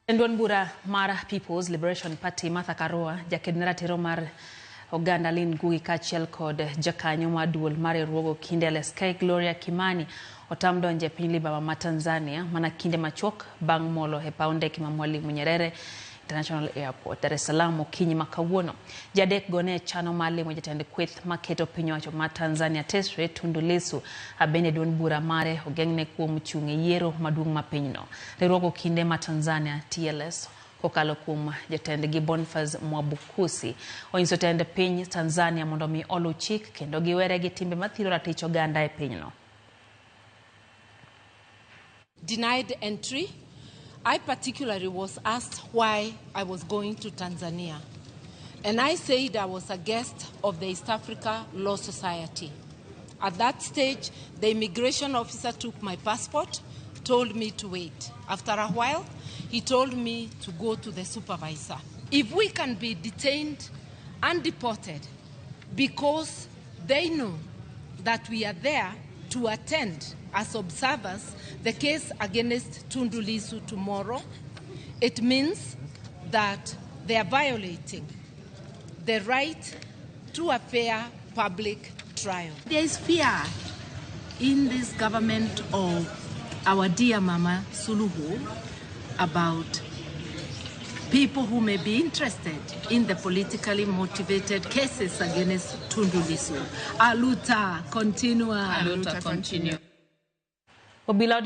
Jatend duond bura mar People's Liberation Party Martha Karua, jaked ne ratiro mar oganda Lynn Ngugi kaachiel kod jakanyo mar duol mar riwruog okinde LSK Gloria Kimani otam donjo e piny libamba ma Tanzania mana kinde machuok bang' molo e paw ndeke ma Mwalimu Nyerere International Airport, Dar es Salaam okinyi ma kawuono. Ji adek go ne chano mar limo jatend kweth maketo piny owacho ma Tanzania tesre Tundu Lissu bende duond bura mare ogeng'ne kuom chung' e yiero maduong' ma pinyno. Riwruog okinde ma Tanzania TLS kokalo kuom jatendgi Boniface Mwabukusi onyiso tend piny Tanzania mondo mi oluw chik kendo giwere gi timbe mathiro ratich oganda e pinyno. Denied entry. I particularly was asked why I was going to Tanzania. And I said I was a guest of the East Africa Law Society. At that stage, the immigration officer took my passport, told me to wait. After a while, he told me to go to the supervisor. If we can be detained and deported because they know that we are there to attend as observers the case against Tundu Lissu tomorrow, it means that they are violating the right to a fair public trial. There is fear in this government of our dear Mama Suluhu about people who may be interested in the politically motivated cases against Tundu Lissu. A luta continua. A luta continua. Obila